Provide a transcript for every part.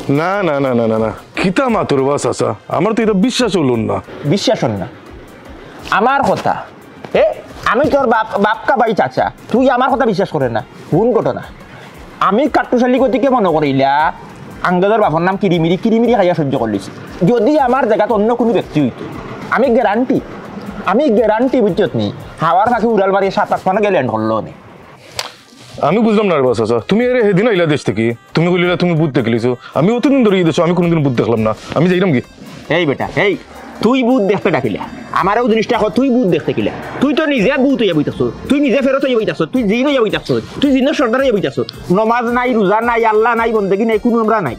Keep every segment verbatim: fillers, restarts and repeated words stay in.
না, না, না, না, না, না। কিতা মাতর বা চাচা? আমার তো ইটা বিশ্বাস অইলো না। বিশ্বাস অর না? আমার কথা। এ, আমি তোর বাপ, বাপ কা ভাই চাচা। তুই আমার কথা বিশ্বাস করে না। কোন ঘটনা? আমি কাট্টুশালী গতিকে মনো করিলা, আঙ্গেজর বাপর নাম কিরিমিরি, কিরিমিরি খাইয়া সহ্য করিলিছি। যদি আমার জাগাত অন্য কুনু ব্যক্তি অইতো, আমি guarantee, আমি guarantee, বুঝছত নি? হাওয়ার পাখি উড়াল মারিয়া সাত আসমানো গিয়া land করলো অনে। আমি বুঝলাম না রে বা চাচা, তুমি এরে হেদিন আইলা দেশ থাকি, তুমি কইলিলা তুমি ভূত দেখিলিছো। আমি অতদিন ধরি ই দেশো, আমি কুনুদিন ভূত দেখলাম না, আমি যাইরাম গি। এই বেটা, এই, তুই ভূত দেখতে ডাকিলা, আমারেও জিনিসটা ক, তুই ভূত দেখতে কিলা? তুই তো নিজে ভূত অইয়া বইতাছস, তুই নিজে ফেরেস্তা অইয়া বইতাছস, তুই জিন অইয়া বইতাছস, তুই জিনর সর্দার অইয়া বইতাছস। নমাজ নাই, রোজা নাই, আল্লাহ নাই, বন্দেগি নাই, কুনু আমরা নাই।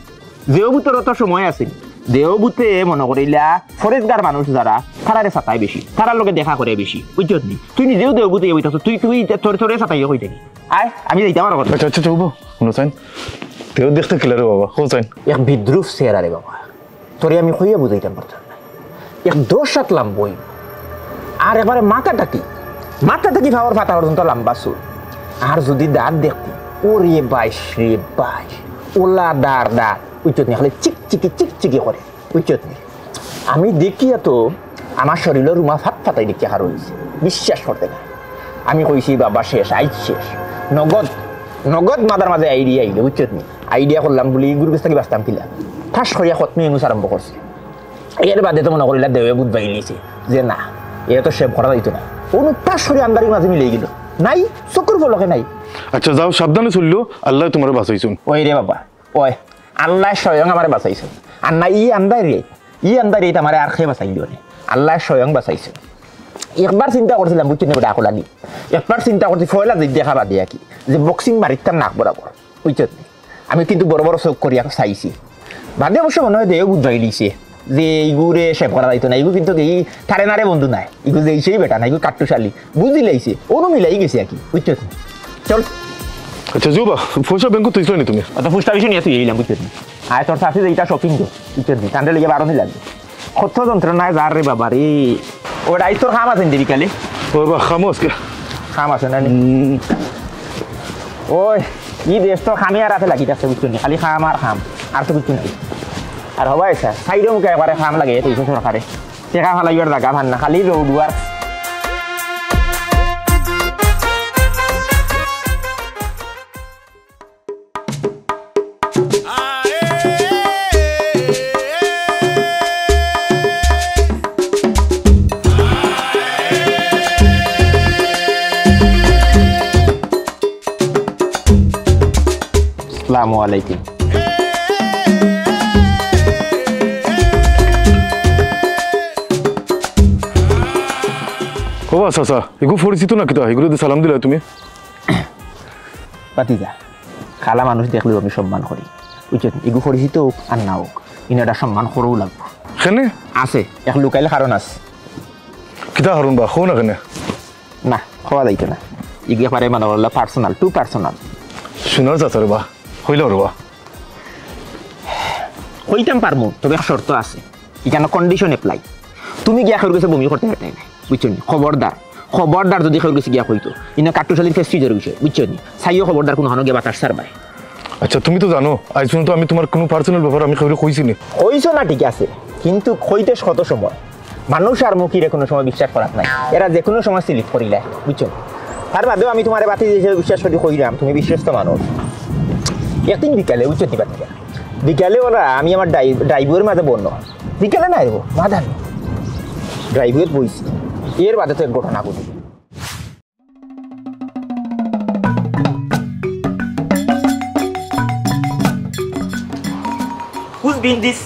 যেও ভূতর অত সময় আছে, যেও ভূতে মনো করিলা ফরেজগার মানুষ যারা, তারারে সাতায় বেশি, তারার লগে দেখা করে বেশি, বুঝছত নি? তুই নিজেও দেও ভূত অইয়া বইতাছস, তুই, তুই তোর, তোরে সাতাইও কই থাকি। আয়, আমি যাইতাম আর কথা। আচ্ছা, আচ্ছা, আচ্ছা, হুনো চাইন। তেও দেখতে কিলা রে বাবা, হুনো চাইন। এক বিদ্রুপ চেহারা রে বাবা। তোরে আমি কইয়া বুঝাইতাম পারতাম না। এক দশ হাত লম্বা অইবো। আর একবারে মাথা থাকি, মাথা থাকি পাওর পাতা পর্যন্ত লম্বা চুল। আর যদি দাঁত দেখতি, ওরে বাইশ রে বাইশ, ওলা দাঁড় দাঁড়, বুঝছত নি? খালি চিকচিকি, চিকচিকি করে, বুঝছত নি? আমি দেখিয়া তো আমার শরীরর রুমা ফাত ফাতাই দেখিয়া হারো অইছে, বিশ্বাস করতে না। আমি কইছি, "বাবা শেষ, আইজ শেষ।" নগদ, নগদ মাথার মাঝে idea আইলো, বুঝছত নি? Idea করলাম বুলি, "ইগুর গেছ থাকি বাঁচতাম কিলা?" ঠাস করিয়া খতমে ইউনুস আরম্ভ করছি। এর বাদে তো মনো করিলা দেওয়ে ভূত বাইলিছে যে না, এরে তো সেভ করা যাইতো না। অনু ঠাস করিয়া আন্দারির মাঝে মিলাই গেল, নাই, চকুর পলকে নাই। আচ্ছা যাও, সাবধানে চললো, আল্লায় তুমারে বাঁচাইছুন। ওই রে বাবা, ওই, আল্লায় স্বয়ং আমারে বাঁচাইছুন। আর না ই আন্দারি, ই আন্দারি আমারে আর কে বাঁচাইলো রে? আল্লায় স্বয়ং বাঁচাইছুন। একবার চিন্তা করছিলাম, বুঝছনি বেটা, আকল আনি। একবার চিন্তা করছি, পয়লা যে দেখা বাদে আর কি, যে boxing মারিতাম নাক বরাবর, বুঝছত নি? আমি কিন্তু বড় বড় চোখ করিয়া চাইছি। বাদে অবশ্য মনো অয় দেও ভূত বাইলিছে, যে ইগুরে সেভ করা যাইতো না, ইগু কিন্তু এই তারে নারে বন্ধু নায়, ইগু যে সেই বেটা না, ইগু কাট্টুশালী, বুঝিলাইছে, অনু মিলাই গেছে আর কি, বুঝছত নি? চল। আচ্ছা, যাও বা, পয়সা ব্যাংকো থইছো নি তুমি? অত ফুসটা বেশি নিয়া তুই এইলাম, বুঝছত নি? আয় তোর সাথে যেটা shopping কর, বুঝছত নি? তানরে লইয়া বারো নি লাগবে। কত যন্ত্রণায় যার রে বাবা রে। ও, রাইত তোর কাম আছে নি বিকালে? ও বা, কামও আজকে। কাম আছে না নি? হুম। ওই, ই দেশ তো কামে আর আছে লাগি আছে, বুঝছো নি? খালি কাম আর কাম, আর তো কিচ্ছু নাই। আর হবায় স্যার, সাইডে মুখে একবারে কাম লাগে, এই তো সরকারে। টেকা ফালাইবার জাগা পার না, খালি রোড ওয়ার্ক। আসসালামু আলাইকুম। ও বা চাচা, ইগু পরিচিত না কিতা? ইগুরে দি সালাম দিলায় তুমি? ভাতিজা, কালা মানুষ দেখলেও আমি সম্মান করি, বুঝছো? ইগু পরিচিত অউক আর না অউক, ইনো একটা সম্মান করাউ লাগবো। কেনে? আছে, এক লুকাইল কারণ আছে। কিতা কারণ বা? কও না কেনে? না, কওয়া যাইতো না। ইগু একবারে মানে হলো personal, too personal। হুনো চাচা রে বা, কইলাও রে বা। কইতাম পারমু, তবে এক শর্ত আছে। ইখানো condition apply। তুমি গিয়া কেউর গেছে বমি করতে পারতায় নায়, বুঝছো নি? খবরদার, খবরদার যদি কেউর গেছে গিয়া কইতো। ইনো কাট্টুশালীর prestige-র বিষয়, বুঝছো নি? চাইও খবরদার কুনুখানো গিয়া বাতাস ছাড়বায়। আচ্ছা, তুমি তো জানো, আইজ পর্যন্ত আমি তুমার কুনু personal ব্যাপার আমি কেউরে কইছি নি। কইছো না, ঠিক আছে, কিন্তু কইতে কত সময়। মানুষ আর মুখিরে কুনু সময় বিশ্বাস করাত নায়, এরা যে কুনু সময় slip করিলায়, বুঝছো? তার বাদেও আমি তুমারে ভাতিজা হিসাবে বিশ্বাস করি কইরাম, তুমি বিশ্বস্ত মানুষ। একদিন বিকালে, বুঝছো নি, ভাতিজা? বিকালে ওরা, আমি আমার ডাই-, ড্রাইভওয়ের মাঝে বন্য। বিকালে না আইবো, মাদার। ড্রাইভওয়েত বইছি। এর বাদে তো এক ঘটনা ঘটে। Whose bin this?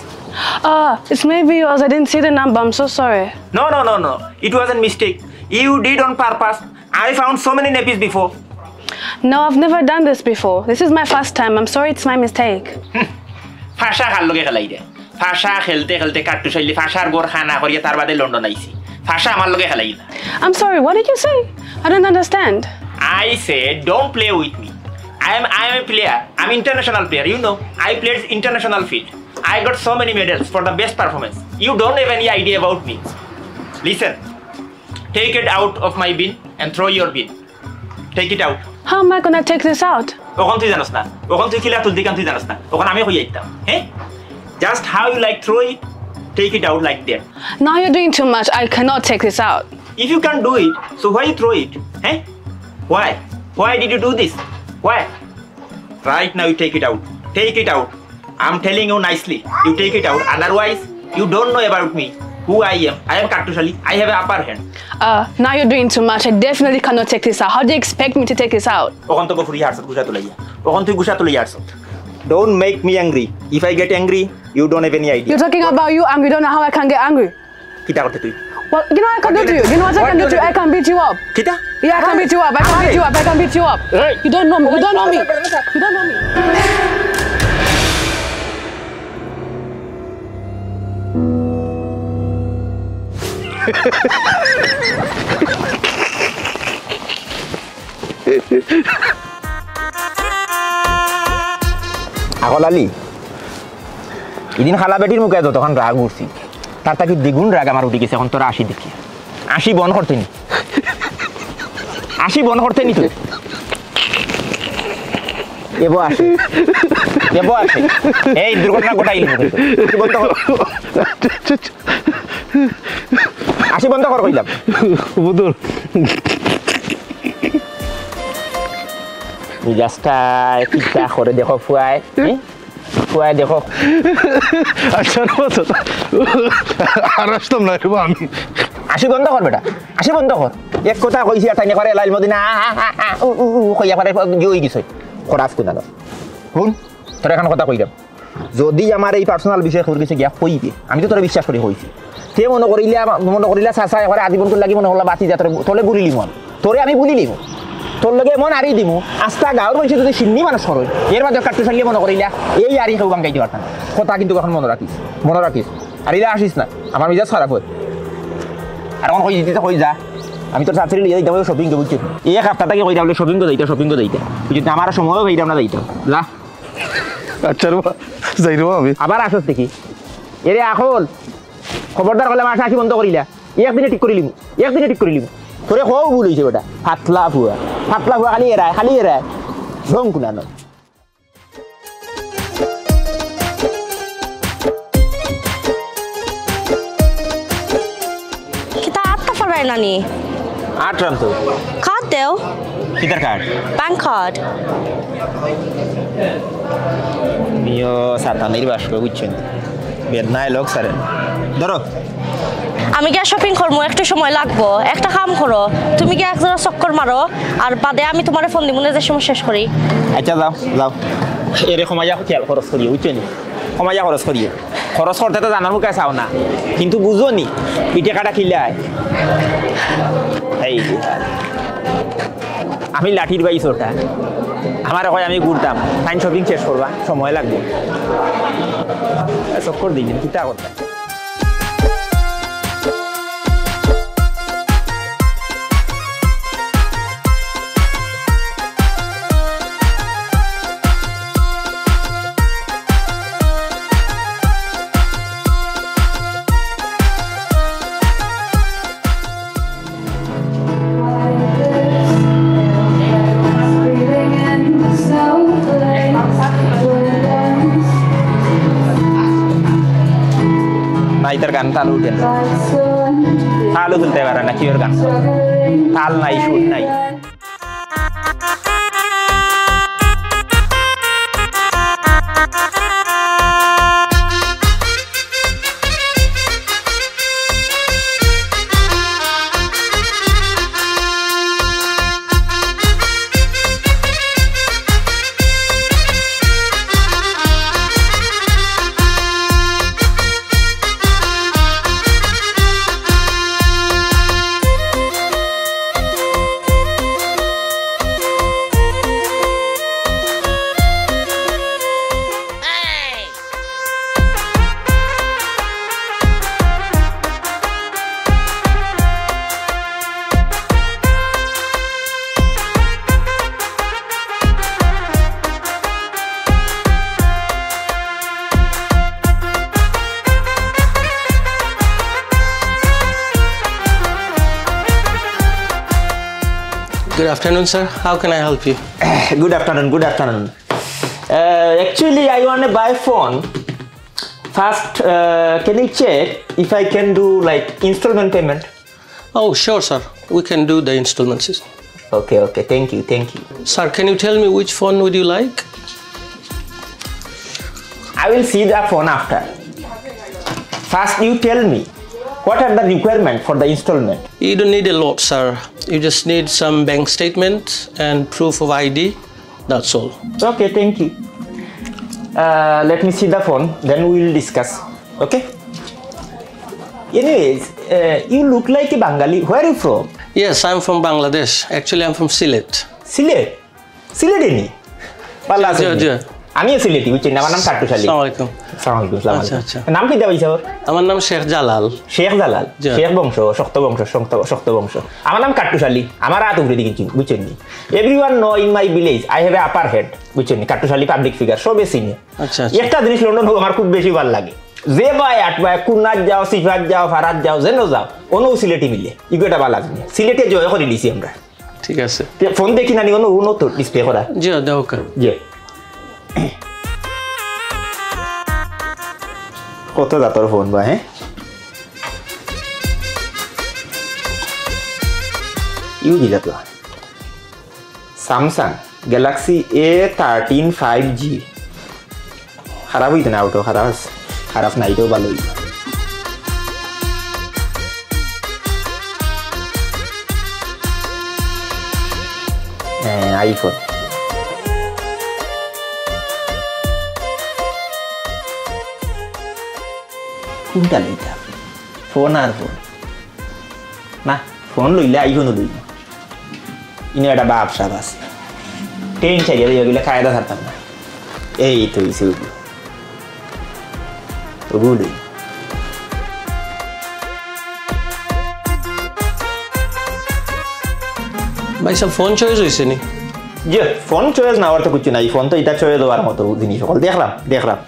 Uh, it's maybe yours. I didn't see the number. I'm so sorry. No, no, no, no. It wasn't mistake. You did on purpose. I found so many nappies before. No, I've never done this before. This is my first time. I'm sorry, it's my mistake. ফাঁসা কার লগে খেলাই রে? ফাঁসা খেলতে খেলতে কাট্টুশালী ফাঁসার ঘর খানা করিয়া তার বাদে লন্ডন আইছি। ফাঁসা আমার লগে খেলাই না। I'm sorry, what did you say? I don't understand. I said, don't play with me. I am, I am a player. I'm international player. You know, I played international field. I got so many medals for the best performance. You don't have any idea about me. Listen, take it out of my bin and throw your bin. Take it out. How am I gonna take this out? অখন তুই জানোস না, অখন তুই কিলা তুলতে কান তুই জানোস না, অখন আমি কই আইতাম, হ্যাঁ? Just how you like throw it, take it out like that. Now you're doing too much. I cannot take this out. If you can't do it, so why you throw it? Eh? Why? Why did you do this? Why? Right now you take it out. Take it out. I'm telling you nicely. You take it out. Otherwise, you don't know about me. Who I am. I am Kattushali. I have an upper hand. Uh, now you're doing too much. I definitely cannot take this out. How do you expect me to take this out? অখন তো গফুরি হারসত গুসা তুলাইয়া। অখন তুই গুসা তুলাইয়া হারসত। Don't make me angry. If I get angry, you don't have any idea. You're talking about you angry. You don't know how I can get angry. কিতা করতে তুই? Well, you know what I can do to you? You know what I can do to you? I can beat you up. কিতা? Yeah, I can beat you up. I can beat you up. I can beat you up. এই! You don't know me. You don't know me. You don't know me. আগলালি, ইদিন খালা বেটির মুখে যতখান রাগ উঠছি, তার থাকি দ্বিগুণ রাগ আমার উঠি গেছে অখন তোরা আশি দেখি। আশি বন্ধ করতে নি। আশি বন্ধ করতে নি তুই। এবো আশি। এবো আশি। এই দুর্ঘটনা ঘটাইলি কিন্তু। আশি বন্ধ কর। আশি বন্ধ কর কইলাম। বদল। মিজাজটা কিতা করে দেখো ফুয়ায়, হুম? ফুয়ায় দেখো। আচ্ছা, রে বাবা, আর আসতাম না রে বাবা আমি। আশি বন্ধ কর বেটা, আশি বন্ধ কর। এক কথা কইছি আর তাই না করে লাইল মদিনা, আ, আ, আ, আ, উ, উ, উ, কইয়া করে জুই গেছে। খরাস কুনানো। হুন, তোর এখন কথা কইলাম। যদি আমার এই personal বিষয়ে কেউর গেছে গিয়া কইবে, আমি তো তোরে বিশ্বাস করি কইছি। তে মনো করিলা, মনো করিলা চাচা একবারে আজীবনকুর লাগি মনো করলা বাঁচি যা, তোরে, তোরে ভুলিলিমু আমি। তোরে আমি ভুলিলিমু। তোর লগে এমন আরি দিমু, আস্তা গাঁওর মানষে যদি চিন্নি মানুষ করে, এর মাঝে কাটতে চাইলে মনো করিলা, এই আরি কেউ ভাঙ্গাইতে পারতা না। কথা কিন্তু এখন মনো রাখিস, মনো রাখিস। আর ইলা আসিস না, আমার মিজাজ খারাপ হয়। আর এখন কই দিতে কই যা, আমি তোর চাচারে লইয়া যাইতাম shopping এ, বুঝছিস? এই এক হাপ্তা থাকি কইরা বলে shopping এ যাইতা, shopping এ যাইতা। বুঝছিস? আমার সময়ও পাইতাম না যাইতাম। যা। আচ্ছা রে বা, যাই রে বা আমি। আবার আসস দেখি। এরে আকল, খবরদার কইলাম আশি বন্ধ করিলা। একদিনে ঠিক করিলিমু, একদিনে ঠিক করিলিমু। তোরে কও ভুল অইছে বেটা। ফাতলা ফুয়া, ফাতলা ফুয়া খালি এরায়, খালি এরায়। ঢং কুনানো। কিতা আটটা পারায় নানি? আট রান তো। কার্ড দেও। কিতার কার্ড? Bank card. মিও সাতানির বাসবে বুঝছেন। বেদনায় লোক সারে। ধরো। আমি গিয়া shopping করমু, একটু সময় লাগবো। একটা কাম করো, তুমি গিয়া এক জোড়া চক্কর মারো, আর বাদে আমি তোমারে ফোন দিমু নে যে সময় শেষ করি। আচ্ছা, যাও, যাও। এরে কমাইয়া তেল খরচ করিও, বুঝছো নি? কমাইয়া খরচ করিও। খরচ করতে তো জানার মুখে চাও না, কিন্তু বুঝো নি, ই টেকাটা কিলায়? এই যে, আমি লাঠির বাই ছোটা, আমারে কয় আমি ঘুরতাম, তাইন shopping শেষ করবা, সময় লাগবো। চক্কর দিলেন, কিতা করতাম? না, ইতার গান তাল উঠে না। তালও তুলতে পারে না, কিওর গান? তাল নাই, সুর নাই। Good afternoon, sir. How can I help you? Good afternoon, good afternoon. Uh, actually, I want to buy a phone. First, uh, can you check if I can do, like, installment payment? Oh, sure, sir. We can do the installment system. Okay, okay. Thank you, thank you. Sir, can you tell me which phone would you like? I will see the phone after. First, you tell me, what are the requirement for the installment? You don't need a lot, sir. You just need some bank statement and proof of I D. That's all. Okay, thank you. Uh, let me see the phone, then we will discuss. Okay? Anyways, uh, you look like a Bengali. Where are you from? Yes, I'm from Bangladesh. Actually, I'm from Sylhet. Sylhet? সিলেটি নি? ভালা আছইন নি? জি, জি। আমিও সিলেটি, বুঝছইন নি? আমার নাম কাট্টুশ আলী। আসসালামু আলাইকুম। আসসালামু আলাইকুম, আসসালামু আচ্ছা, আলাইকুম। আচ্ছা। নাম কিতা ভাই সাব? আমার নাম শেখ জালাল। শেখ জালাল? জি। শেখ বংশ, শক্ত বংশ, শক্ত, শক্ত বংশ। আমার নাম কাট্টুশ আলী। আমার আত উপরেদি কিন্তু, বুঝছইন নি? Everyone know in my village, I have a upper head, বুঝছইন নি? কাট্টুশ আলী public figure, সবে চিনে। আচ্ছা, আচ্ছা। একটা জিনিস লন্ডন অউ আমার খুব বেশি ভালা লাগে। যে বায় আট বায়, কুনাত যাও, সিফাত যাও, ফারাত যাও, যেনো যাও, অনো সিলেটি মিলে। ইগু একটা ভালা জিনিস। সিলেটে জয় করি দিছি আমরা। ঠিক আছে। তে ফোন দেখি না নি, অনো, অনো তো display করা। জি, দেও কা। জি। কত জাতর ফোন বা, হ্যাঁ? ইউ কি জাত? Samsung Galaxy A thirteen five G। খারাপ অইতো না, অউটা খারাপ আছে। খারাপ না, ইটাও ভালা অইবো। হ্যাঁ, iPhone। কুনটা লইতাম? ফোন আর ফোন। না, ফোন লইলে iPhone-ও লইমু। ইনো একটা বাপ সাব আছে। টেন চাইলে লইয়া গেলে কায়দা ছাড়তাম না। এই তো অইছে অগু। অগু লই। ভাই সাব, ফোন choice অইছে নি? জি, ফোন choice না অওয়ার তো কিচ্ছু নাই। ফোন তো ইটা choice অওয়ার মতো জিনিস অকল। দেখরাম, দেখরাম।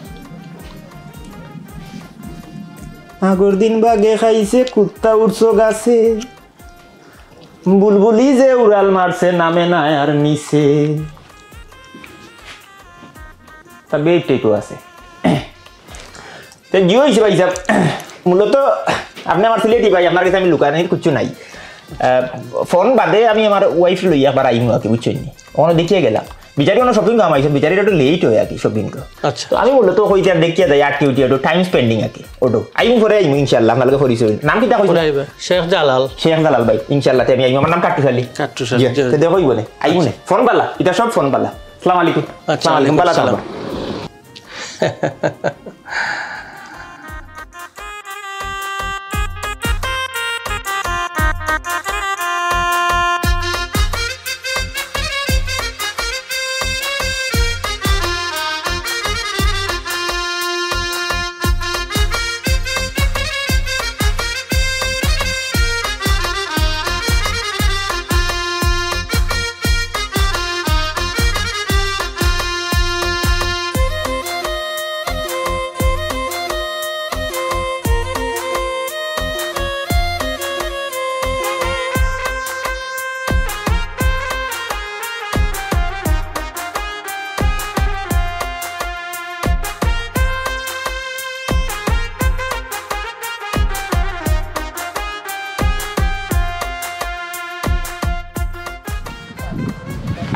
আগর দিন বাঘে খাইছে, কুত্তা উঠছে গাছে। বুলবুলি যে উড়াল মারছে, নামে না আর নিচে। তা বেইট টাইপও আছে। তে জি অইছে ভাই সাব, মূলত আপনে আমার সিলেটি ভাই, আপনার গেছে আমি লুকানির কিচ্ছু নাই। আহ, ফোন বাদে আমি আমার wife লইয়া একবার আইমু আর কি, বুঝছইন নি? অনো দেখিয়া গেলাম। বিচারি অনো shopping কাম আইছে, বিচারির একটু late অয় আর কি shopping তো। আচ্ছা। তো আমি মূলত কইছি আর দেখিয়া যাই, আর কি অইছে, একটু time spending আর কি। অটো। আইমু পরে আইমু ইনশাআল্লাহ, আপনার লগে পরিচয় অইল। নাম কিতা কইছিলা? পরে আইবা। শেখ জালাল। শেখ জালাল ভাই, ইনশাআল্লাহ, তে আমি আইমু। আমার নাম কাট্টুশ আলী। কাট্টুশ আলী, জি, জি। তে দেখা অইবো নে। আইমু নে। আচ্ছা। ফোন বালা, ইটা সব ফোন বালা। আসসালামু আলাইকুম। আচ্ছা, আসসালামু আলাইকুম, ওয়ালাইকুম বালা আসসালাম। থাকবা।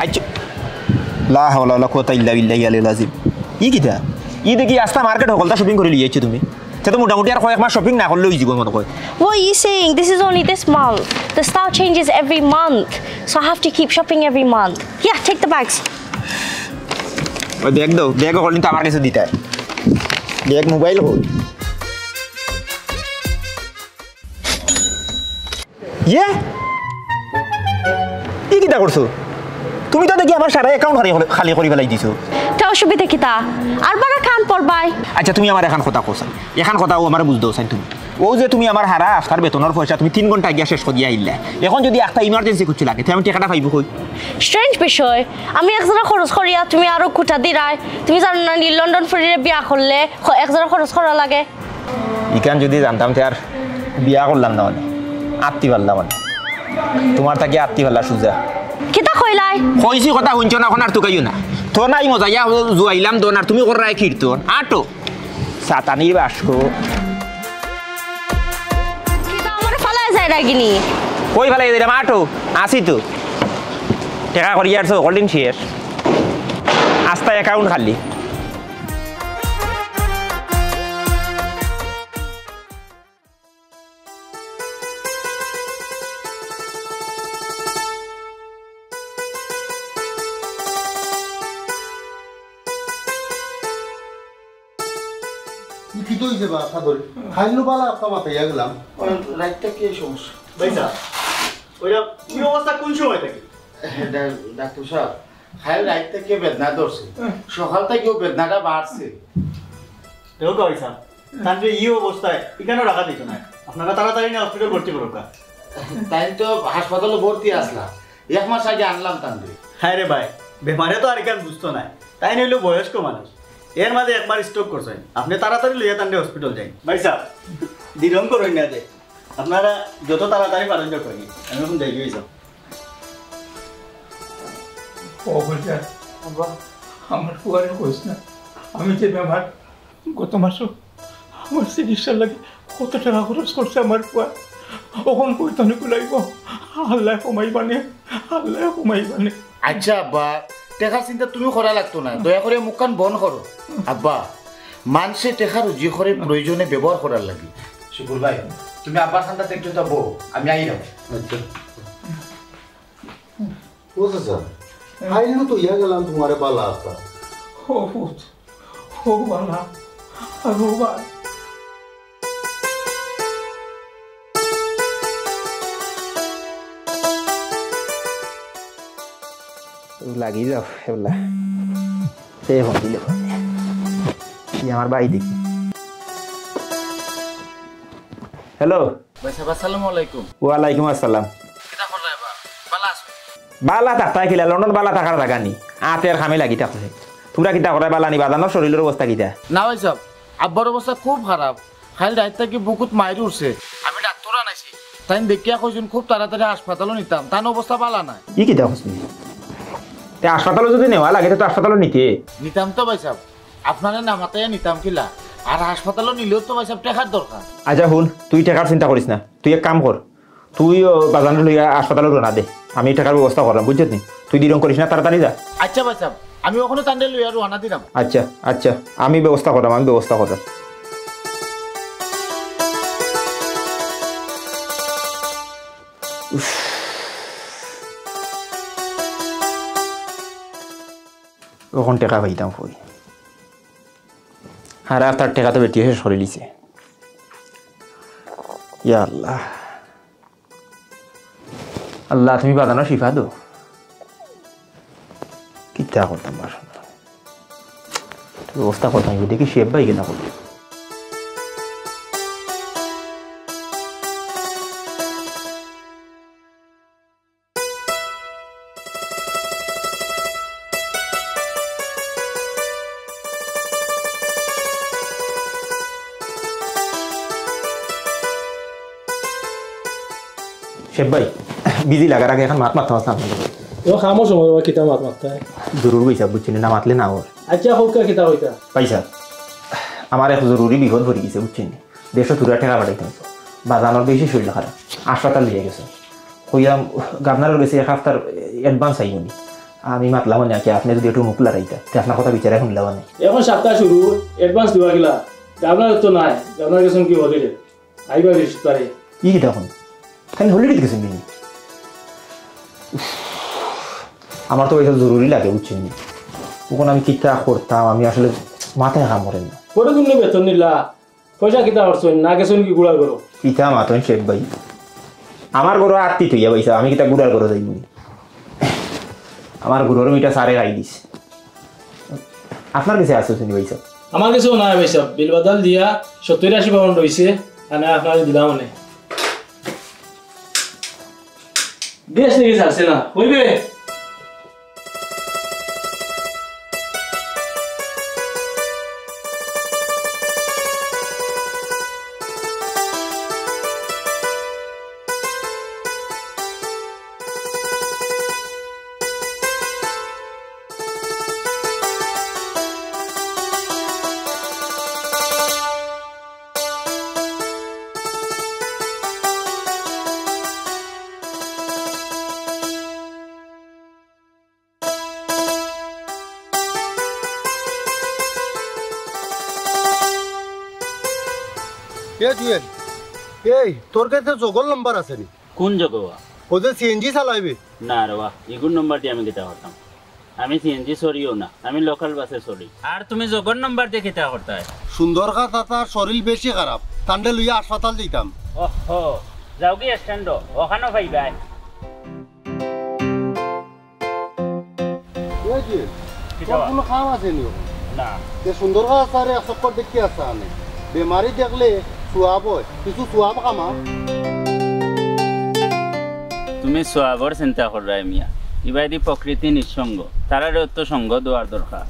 আচ্ছা। লা হাওলা ওয়ালা কুওয়াতা ইল্লা বিল্লাহি আলিল আজিম। ই কিতা? ই দেখি আস্তা মার্কেট হকলতা shopping করি লইয়া আইছো তুমি। তে তো মোটামুটি আর কয়েক মাস shopping না করলে অইযিবো মনে হয়। What are you saying? This is only this month. The style changes every month. So I have to keep shopping every month. Yeah, take the bags. ওই ব্যাগ দাও, ব্যাগ হকল কিন্তু আমার কাছে দিতায়। ব্যাগ মোবাইল কই? ইয়ে? ই কিতা করছো? তুমি তো দেখি আমার সারা account খালি, খালি করি ফেলাই দিছো। তে অসুবিধা কিতা? আরবার account পড়বায়। আচ্ছা, তুমি আমারে এখান কথা কও চাইন। এখান কথা অউ আমারে বুঝ দেও চাইন তুমি। অউ যে তুমি আমার হারা হাপ্তার বেতনর পয়সা তুমি তিন ঘন্টা গিয়া শেষ করিয়া আইলা। এখন যদি একটা emergency কিচ্ছু লাগে, তে আমি টেকাটা পাইমু কই? Strange বিষয়। আমি এক জাগা খরচ করিয়া তুমি আরো কুটা দিরায়। তুমি জানো না নি লন্ডন ফুরিরে বিয়া করলে খ-, এক জাগা খরচ করা লাগে? ইখান যদি জানতাম তে আর বিয়া করলাম না অনে, আত্তি পারলাম অনে। তুমার থাকি আত্তি পারলা সুজা। কিতা কইলায়? কইছি কথা হুনছো না, অখন আর তুকাইও না। তো নাই মজা, ইয়া জুয়াইলাম দন আর তুমি কররায় কীর্তন। আটো। সাতানির বাস্ক। কিতা আমারে ফালায় যাইরায়গিনি? কই ফালাই দিলাম? আটো। আছি তো। টেকা করি আর সো, holding শেষ। আস্তা account খালি। ই কিতা অইছে বা, সাদরে? খাইলো বালা আস্তা মাতাইয়া গেলাম। ওই রাইতটা কি সমস্যা? ভাইসাব, ওইটা কি অবস্থা, কোন সময় থাকি? ডা-, ডাক্তার সাব, খাইল রাইত থাকি বেদনা ধরছে। সকাল থাকিও বেদনাটা বাড়ছে। দেখো ভাইসাব, তানরে ই অবস্থায় ইখানো রাখা যাইতো নায়। আপনারা তাড়াতাড়ি নিয়া hospital ভর্তি করউক্কা। তাইন তো হাসপাতালো ভর্তি আছলা, এক মাস আগে আনলাম তানরে। হায় রে ভাই, বেমারে তো আর ইখান বুঝতো নায়, তাইন অইলো বয়স্ক মানুষ, এর মাঝে একবার stroke করছইন। আপনে তাড়াতাড়ি লইয়া তানরে hospital যাইন। ভাইসাব, দিরং করইন না যে, আপনারা যত তাড়াতাড়ি পারইন যত করি, আমি অখন যাই অইযাম। ও বলছে, আব্বা, আমার ফুয়ারে কইস না, আমি যে বেমার, গত মাসো আমার চিকিৎসার লাগি কত টেকা খরচ করছে আমার ফুয়া, অখন কই থনে কুলাইবো? আল্লায় কমাইবা নে, আল্লায় কমাইবা নে। আচ্ছা আব্বা, টেকার চিন্তা তুমি করা লাগতো না, দয়া করি মুখখান বন্ধ করো। আব্বা, মানষে টেকা রুজি করে প্রয়োজনে ব্যবহার করার লাগি। শুকুর ভাই, তুমি আব্বার খান্দাত একটু থাকো, আমি আইরাম। আচ্ছা। ও চাচা, আইলো তো ইয়া গেলাম তোমারে বালা আস্তা। ও পুত, ও বালা, আর ও বা-, লাগি যাও, এবলা। সে ফোন দিল। কি আমার ভাই দেখি। হ্যালো। ভাইসাব, আসসালামু আলাইকুম। ওয়ালাইকুম আসসালাম। কিতা কররায় বা? বালা আছো? বালা থাকতায় কিলা, লন্ডন বালা থাকার জাগা নি। আতে আর কামে লাগি থাকছে। তুমরা কিতা কররায়, বালা নি? বাজানর শরীলর অবস্থা কিতা? না ভাইসাব, আব্বার অবস্থা খুব খারাপ। কাইল রাইত থাকি বুকুত মাইর উঠছে। আমি ডাক্তার আনাইছি। তাইন দেখিয়া কইছইন খুব তাড়াতাড়ি হাসপাতালো নিতাম। তান অবস্থা বালা নায়। ই কিতা কস নি? তে হাসপাতালো যুদি নেওয়া লাগে, তে তো হাসপাতালো নিতে। নিতাম তো ভাইসাব। আপনারে না মাতাইয়া নিতাম কিলা? আর হাসপাতালো নিলেও তো ভাইসাব টেকার দরকার। আচ্ছা হুন, তুই টেকার চিন্তা করিস না। তুই এক কাম কর, তুই ও বাজানরে লইয়া হাসপাতালো রওনা দে, আমি টেকার ব্যবস্থা কররাম, বুঝছত নি? তুই দিরং করিস না, তাড়াতাড়ি যা। আচ্ছা ভাইসাব, আমি অখনো তানরে লইয়া রওনা দিরাম। আচ্ছা, আচ্ছা, আমি ব্যবস্থা কররাম, আমি ব্যবস্থা কররাম। উফ। অখন টেকা পাইতাম কই? আর, আর তার টেকা তো বেটিয়ে শেষ করিলিছে। ইয়া আল্লাহ। আল্লাহ, তুমি বাজানর শিফা দেও। কিতা করতাম আর? ব্যবস্থা করতাম, দেখি শেব ভাই কিতা করে। শেব ভাই, বিজি লাগার আগে একখান মাত মাততাম আছলাম আপনার লগে। ও কামর সময় বাবা কিতা মাত মাততায়? জরুরি হিসাব বুঝছইন নি, না মাতলে না অয়। আচ্ছা, কউক্কা কিতা কইতা? ভাইসাব, আমার এক জরুরি বিপদ পড়ি গেছে বুঝছইন নি। দেশো থুড়া টেকা পাঠাইতাম। বাজানর বেশি শরীল খারাপ, হাসপাতাল লইয়া গেছে। কইয়াম, গভর্নরর গেছে এক হাপ্তার advance আইবো নি। আমি মাতলাম নে, আপনে যুদি একটু মুখ লড়াইতা, তে আপনার কথা বিচারে হুনলাম নে। অখন সপ্তাহ শুরু, advance দিবা কিলা? গভর্নর তো নাই, গভর্নর গেছইন কি holiday? আইবা বৃহস্পতিবারে। ই কিতা কন? খালি holiday গেছইন নি? উফ, আমার তো ইটা জরুরি লাগে, বুঝছইন নি? অখন আমি কিতা করতাম, আমি আসলে মাথায় কাম করে না। পরে দিন বেতন নিলা, পয়সা কিতা করছইন? না গেছইন কি গুড়ার ঘরো? কিতা মাতইন শেখ ভাই? আমার ঘরো আত্তি থইয়া পাইছা, আমি কিতা গুড়ার ঘরো যাইমু নি? আমার ঘরর মিঠা সারে খাই দিছে। আপনার গেছে আছে নি ভাইসাব? আমার গেছেও নাই ভাইসাব, বিল বাদাল দিয়া সত্তর আশি পাউন্ড অইছে, মানে আপনারে দিলাম মানে। বেশ নাকি ছাড়ছে না, অইবে? এ জুয়েল, এই তোর কাছে জগর নাম্বার আছে নি? কোন জগ বা? ও যে সিএনজি চালাইবে। না রে বা, ইগুর নাম্বার দি আমি কিতা করতাম? আমি সিএনজি চড়িও না, আমি লোকাল বাসে চড়ি। আর তুমি জগর নাম্বার দি কিতা করতায়? সুন্দর খা চাচার শরীর বেশি খারাপ, তানরে লইয়া হাসপাতাল যাইতাম। ওহো, যাওগি স্ট্যান্ডো, ওখানো পাইবায়। ওই যে, কিতা তোর বা? কোনো কাম আছে নি এখন? না। তে সুন্দর খা চাচারে এক চক্কর দেখি আসা আনে। বেমারি দেখলে সুয়াব অয়, কিছু সুয়াব কামা। তুমি সুয়াবর চিন্তা কররায় মিয়া, ইবায়দি প্রকৃতি নিঃসঙ্গ, তারারে অত সঙ্গ দেওয়ার দরকার।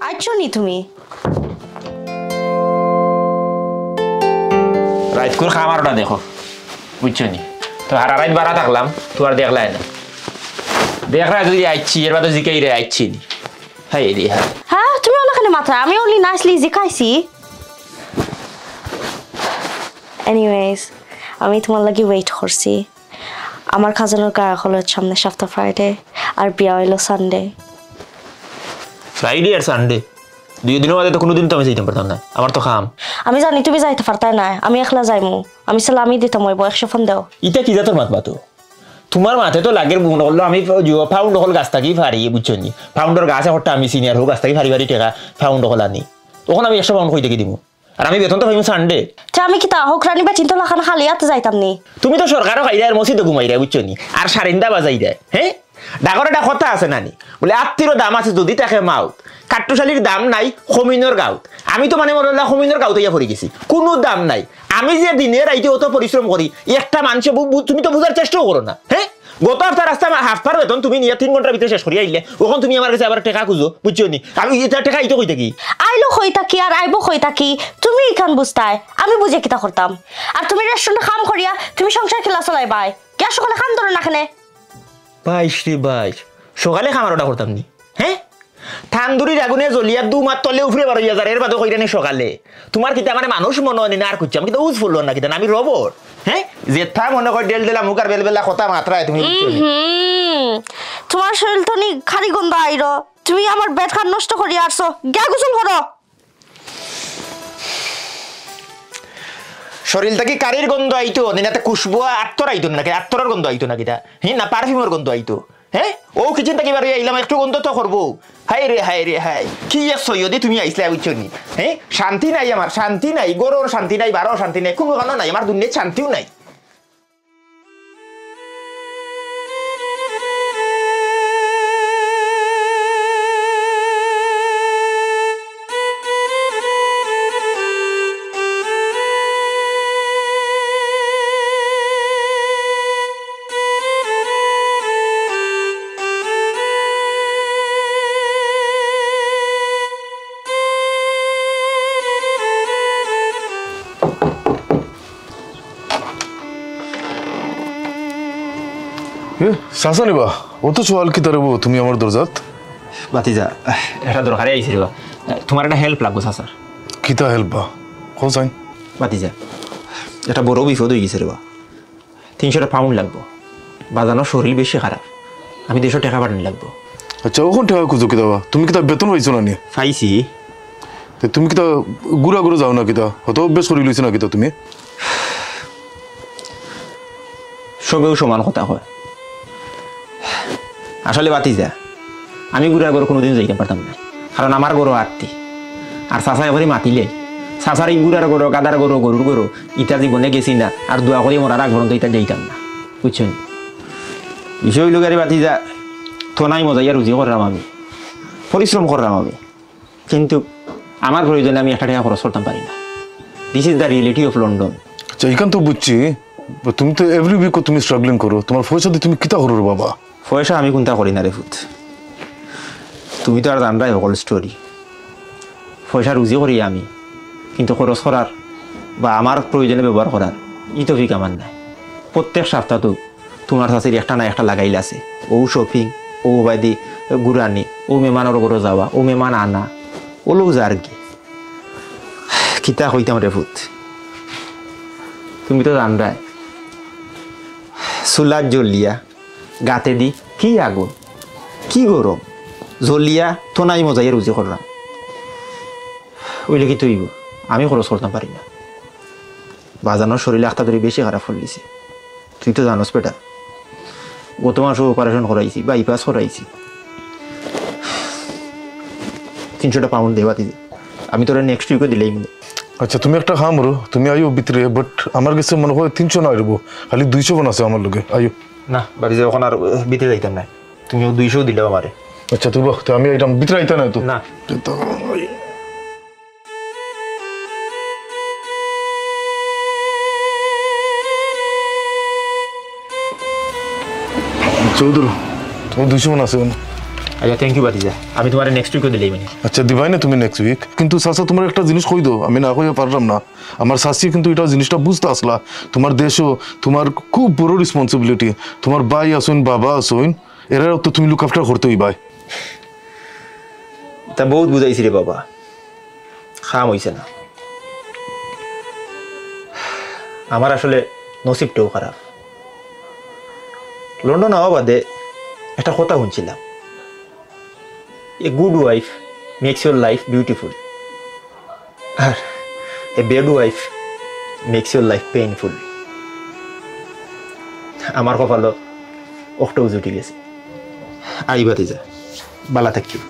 আইছো নি তুমি? রাইতকুর খামারটা দেখো, বুঝছো নি? তো হারা রাইত বারা থাকলাম, তো আর দেখলায় না। দেখরা যদি আইছি, এর বাদে জিকাইরে আইছি নি। হায় রে হায়। হ্যাঁ, তুমি অলা কেনে মাতরায়? আমি only nicely জিকাইছি। Anyways, আমি তুমার লাগি wait করছি। আমার কাজিনর গায়ে হলুদ সামনে সপ্তাহ Friday, আর বিয়া অইলো Sunday। Friday আর Sunday? দুই দিনর মাঝে তো কুনুদিন তো আমি যাইতাম পারতাম না, আমার তো কাম। আমি জানি তুমি যাইতা পারতায় নায়, আমি একলা যাইমু। আমি সালামি দিতাম অইবো, একশো ফোন দেও। ইটা কি জাতর মাত মাতো? তুমার মাতে তো লাগের মনো করলো আমি পাউন্ড অকল গাছ থাকি ফারি, বুঝছো নি? পাউন্ডর গাছ একটা আমি চিনি আর হউ গাছ থাকি ফারি ফারি টেকা পাউন্ড অকল আনি। অখন আমি একশো পাউন্ড কই থাকি দিমু? আর আমি বেতন তো পাইমু Sunday। তে আমি কিতা হকরানি বেটিন্তর লাখান খালি আতে যাইতাম নি? তুমি তো সরকারও খাইরায় আর মসজিদও ঘুমাইরায়, বুঝছো নি? আর সারিন্দা বাজাইরায়, হ্যাঁ? ডাকর একটা কথা আছে না নি? বুলে, "আত্তিরও দাম আছে যদি থাকে মাউত, কাট্টুশালির দাম নাই কমিনর গাউত।" আমি তো মানে মনে অইলা কমিনর গাউত অইয়া পড়ি গেছি, কুনু দাম নাই। আমি যে দিনে রাইতে অত পরিশ্রম করি, একটা মানষে বু-, বু-, তুমি তো বুঝার চেষ্টাও করো না, হ্যাঁ? গত হাপ্তার রাস্তা আমার হাপ্তার বেতন তুমি নিয়া তিন ঘন্টার ভিতরে শেষ করিয়া আইলে, অখন তুমি আমার কাছে আবার টেকা খুঁজো, বুঝছো নি? আমি ইতা টেকা আইতো কই থাকি? আইলো কই থাকি আর আইবো কই থাকি? তুমি ইখান বুঝতায়, আমি বুঝিয়া কিতা করতাম? আর তুমি রেস্টুরেন্টে কাম করিয়া তুমি সংসার কিলা চালাইবায়? গিয়া সকালে কাম ধরো না কেনে? বাইশ রে বাইশ, সকালে কাম আর ওটা করতাম নি, হ্যাঁ? তান্দুরির আগুনে জ্বলিয়া দু মাত তলে উফরে বার অইয়া যার, এর বাদে কইরা নি সকালে। তুমার কিতা মানে মানুষ মনো অয় নি না আর কিচ্ছু? আমি কিতা উজ ফুলন না কিতা? না আমি রবট? হ্যাঁ? যেতা মনো কয় ডেল ডেলা মুখ আর বেলবেলা কথা মাতরায় তুমি, বুঝছো নি? হুম, তুমার শরীর তো নি খালি গন্ধ আইরো। তুমি আমার বেডখান নষ্ট করিয়া আরছো। গিয়া গোসল করো। শরীর থাকি কারির গন্ধ আইতো, নি না তে খুশবু আত্তর আইতো না, আত্তরর গন্ধ আইতো না কিতা? হ্যাঁ, না পারফিউমর গন্ধ আইতো? হ্যাঁ? ও কিচেন থাকি বার অইয়া আইলাম, একটু গন্ধ তো করবো। হায় রে, হায় রে, হায়। কি এক সৈয়দে তুমি আইছলায়, বুঝছো নি? হ্যাঁ? শান্তি নাই আমার, শান্তি নাই। ঘরর শান্তি নাই, বারো শান্তি নাই, কুনুখানো নাই। আমার দুনিয়াত শান্তিও নাই। এ, চাচা নি বা, অত সকাল কিতা রে বা তুমি আমার দরজাত? ভাতিজা, একটা দরকারে আইছি রে বা। তুমার একটা help লাগবো চাচার। কিতা help বা? কও চাইন। ভাতিজা, একটা বড় বিপদ অইগেছে রে বা। তিনশোটা পাউন্ড লাগবো। বাজানর শরীর বেশি খারাপ, আমি দুইশো টেকা পাঠানি লাগবো। আচ্ছা, অখন টেকা খুঁজো কিতা বা? তুমি কিতা বেতন পাইছো না নি? পাইছি। তে তুমি কিতা ঘুরা ঘুরা যাও না কিতা? অত অভ্যাস করি লইছো না কিতা তুমি? সবেউ সমান কথা কয়। আসলে ভাতিজা, আমি ঘুরা ঘরো কুনুদিন যাইতাম পারতাম না, কারণ আমার ঘরো আত্তি। আর চাচায় করি মাতিলে, চাচার ই ঘুরার ঘরো, গাধার ঘরো, গরুর ঘরো, ইতা জীবনে গেছি না, আর দোয়া করি মরার আগ পর্যন্ত ইতা যাইতাম না, বুঝছো নি? বিষয় অইলো গিয়া রে ভাতিজা, তো নাই মজাইয়া রুজি কররাম আমি, পরিশ্রম কররাম আমি, কিন্তু আমার প্রয়োজনে আমি একটা টেকা খরচ করতাম পারি না। This is the reality of London. আচ্ছা, ইখান তো বুঝছি, তুমি তো every week তুমি struggling করো, তুমার পয়সা দি তুমি কিতা করো রে বাবা? পয়সা আমি কুন্তা করি না রে পুত, তুমি তো আর জানরায় হকল story। পয়সা রুজি করি আমি, কিন্তু খরচ করার বা আমার প্রয়োজনে ব্যবহার করার ই তৌফিক আমার নাই। প্রত্যেক সপ্তাহত তুমার চাচির একটা না একটা লাগাইল আছে। অউ শপিং, অউ বায়দি ঘুরানি, অউ মেহমানর ঘরো যাওয়া, অউ মেহমান আনা, অউ লগ যার কি। কিতা কইতাম রে পুত, তুমি তো জানরায়, চুলাত জ্বলিয়া গাতেদি কি আগুন, কি গরম, জ্বলিয়া তো নাই মজাইয়া রুজি কররাম। অইলে কিতা অইবো, আমি খরচ করতাম পারি না। বাজানর শরীর আখতা ধরি বেশি খারাপ করিলিছে। তুই তো জানোস বেটা, গত মাসও অপারেশন করাইছি, বাইপাস করাইছি। তিনশোটা পাউন্ড দে বাতিজা, আমি তোরে নেক্সট উইকও দিলাইমু। আচ্ছা, তুমি একটা কাম করো, তুমি আইও ভিতরে, বাট আমার গেছে মনে অয় তিনশো নায় রেবো, খালি দুইশো খান আছে আমার লগে, আইও। না বাতিজা, অখন আর ভিতরে যাইতাম নায়, তুমি অউ দুইশো দিলাও আমারে। আচ্ছা, তুই বহ, তে আমি আইতাম, ভিতরে আইতা নায় তো? না। চৌধুরী, তুমি দুইশো খান আছে অনো। আচ্ছা, থ্যাংক ইউ বাতিজা, আমি তুমারে নেক্সট উইকও দিলাইমু নে। আচ্ছা, দিবায় না তুমি নেক্সট উইক, কিন্তু চাচা তুমারে একটা জিনিস কই দেও, আমি না কইয়া পাররাম না। আমার চাচিয়ে কিন্তু ইটা জিনিসটা বুঝতা আছলা, তুমার দেশো তুমার খুব বড় রেসপন্সিবিলিটি, তুমার ভাই আছইন, বাবা আছইন, এরারে তো তুমি লুক আফটার করতে অইবায়। তা বউত বুঝাইছি রে বাবা, কাম অইছে না। আমার আসলে নসিবটাও খারাপ। লন্ডন আওয়া বাদে একটা কথা হুনছিলাম, "A good wife makes your life beautiful, R a bad wife makes your life painful।" আমার কপালো অখটাউ জুটি গেছে। আই বাতিজা, বালা থাকিও।